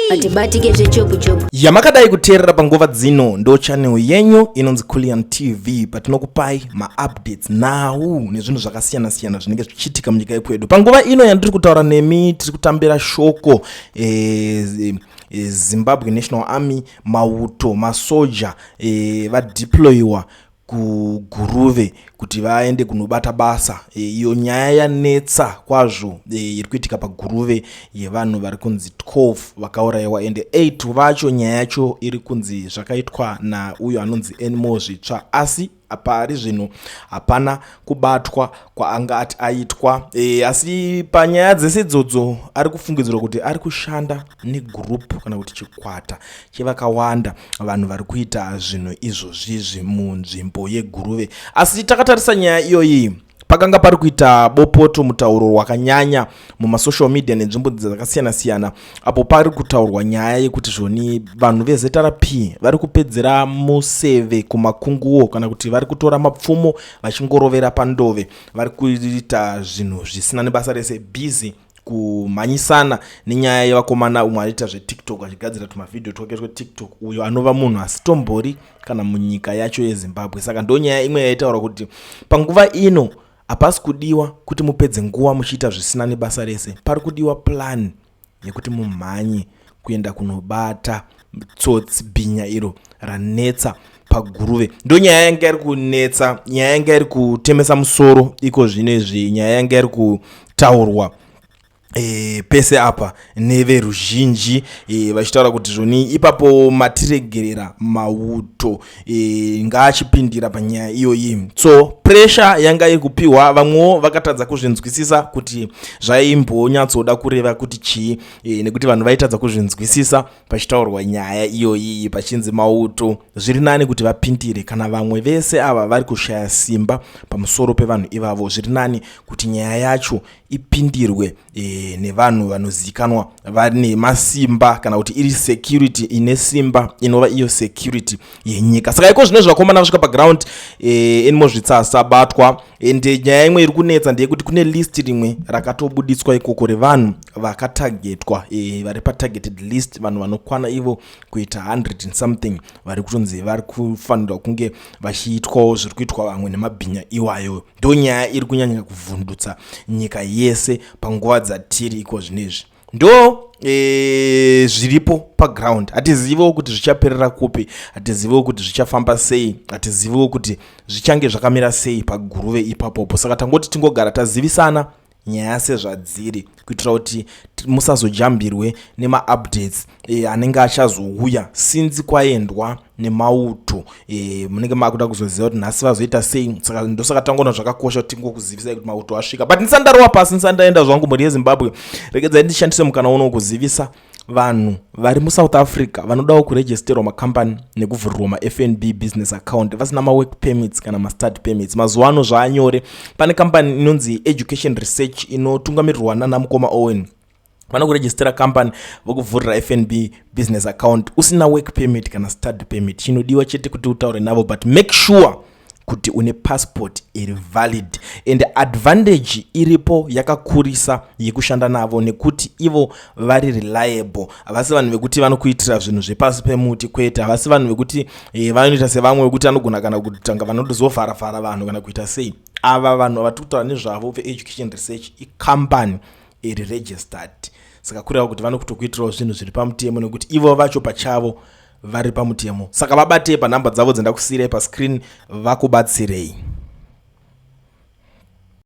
Hatibatike zvechopu-chopu. Yamakadai kuteerera panguva dzino ndo channel yenyu inonzi Kullian TV, patinokupai maupdates, nhau nezvinhu zvakasiyana-siyana zvinenge zvichiitika munyika yekwedu. Panguva ino yandiri kutaura nemi, tiri kutambira shoko Zimbabwe National Army, mauto, masoja vadeployiwa kuGuruve kuti vaende kunobata basa. Iyo nyaya yanetsa kwazvo iri kuitika paGuruve yevanhu vari kunzi 12 vakaurayiwa, ende 8 vacho nyaya yacho iri kunzi zvakaitwa nauyo anonzi Anymore Zvitsva, asi pari zvino hapana kubatwa kwaanga ati aitwa. Asi panyaya dzese idzodzo ari kufungidzirwa kuti ari kushanda negroup kana kuti chikwata chevakawanda vanhu vari kuita zvinhu izvozvizvi munzvimbo yeGuruve. Asi takatarisa nyaya iyoyi, pakanga pari kuita bopoto, mutauro wakanyanya mumasocial media nenzvimbo dzakasiyana-siyana, apo pari kutaurwa nyaya yekuti zvoni vanhu veZRP vari kupedzera museve kumakunguo, kana kuti vari kutora mapfumo vachingorovera pandove, vari kuita zvinhu zvisina nebasa rese, busy kumhanyisana nenyaya yevakomana, umwe anoita zveTikTok achigadzira tumavhidhiyo twake tweTikTok, uyo anova munhu asitombori kana munyika yacho yeZimbabwe. Saka ndo nyaya imwe yaitaura kuti panguva ino hapasi kudiwa kuti mupedze nguva muchiita zvisina nebasa rese, pari kudiwa plan yekuti mumhanye kuenda kunobata tsotsi bhinya iro ranetsa paGuruve. Ndo nyaya yanga iri kunetsa, nyaya yanga iri kutemesa musoro iko zvino izvi, nyaya yanga iri kutaurwa pese apa neveruzhinji, vachitaura kuti zvoni ipapo matiregerera mauto ngaachipindira panyaya iyoyi. So pressure yanga iri kupiwa, vamwewo vakatadza kuzvinzwisisa kuti zvaimbonyatsoda kureva kuti chii, nekuti vanhu vaitadza kuzvinzwisisa pachitaurwa nyaya iyoyi, pachinzi mauto zviri nani kuti vapindire kana vamwe vese ava vari kushaya simba pamusoro pevanhu ivavo, zviri nani kuti nyaya yacho ipindirwe nevanhu vanozivikanwa vane masimba, kana kuti iri security ine simba, inova iyo security yenyika. Saka iko zvino zvakomana vasvika paground, Anymore Zvitsva asabatwa. Ende nyaya imwe iri kunetsa ndeyekuti kune list rimwe rakatobuditswa ikoko revanhu vakatagetwa, vari patargeted list, vanhu vanokwana ivo kuita 100 and something vari kutonzi vari kufanirwa kunge vachiitwawo zviri kuitwa vamwe nemabhinya iwayo. Ndo nyaya iri kunyanya kuvhundutsa nyika yese panguva dzatiri iko zvinezvi. Ndo zviripo paground. Hatiziviwo kuti zvichaperera kupi, hatiziviwo kuti zvichafamba sei, hatiziviwo kuti zvichange zvakamira sei paGuruve ipapopo. Saka tangoti tingogara tazivisana nyaya sezvadziri kuitira kuti musazojambirwe nemaupdates anenge achazouya sinzi kwaendwa nemauto. Munenge makuda kuzoziva kuti nhasi vazoita sei. Saka ndosaka tangoona zvakakosha kuti tingokuzivisai kuti mauto asvika. But ndisati ndarova pasi, ndisati ndaenda zvangu, mhuri yeZimbabwe, regedzai ndishandise mukana uno kuzivisa vanhu vari muSouth Africa vanodawo kuregisterwa makambani nekuvhurirwa maFNB business account vasina mawork permits kana mastudy permits. Mazuva ano zvaanyore. Pane kambani inonzi Education Research inotungamirirwa nana mukoma Owen. Vanokurejistera company, vokuvhurira FNB business account usina work permit kana study permit. Chinodiwa chete kuti utaure navo, but make sure kuti une passport iri valid. And advantage iripo yakakurisa yekushanda navo nekuti ivo vari reliable. Havasi vanhu vekuti vanokuitira zvinhu zvepasi pemuti, kwete. Havasi vanhu vekuti vanoita sevamwe vekuti anogona kana kutanga vanotozovharavhara vanhu kana kuita sei. Ava vanhu vatiri kutaura nezvavo veEducation Research icompany iri registered, saka kureva kuti vanokutokuitirawo zvinhu zviri pamutemo nekuti ivo vacho pachavo vari pamutemo. Saka vabatei panhamba dzavo dzandakusiyirai pascreen vakubatsirei.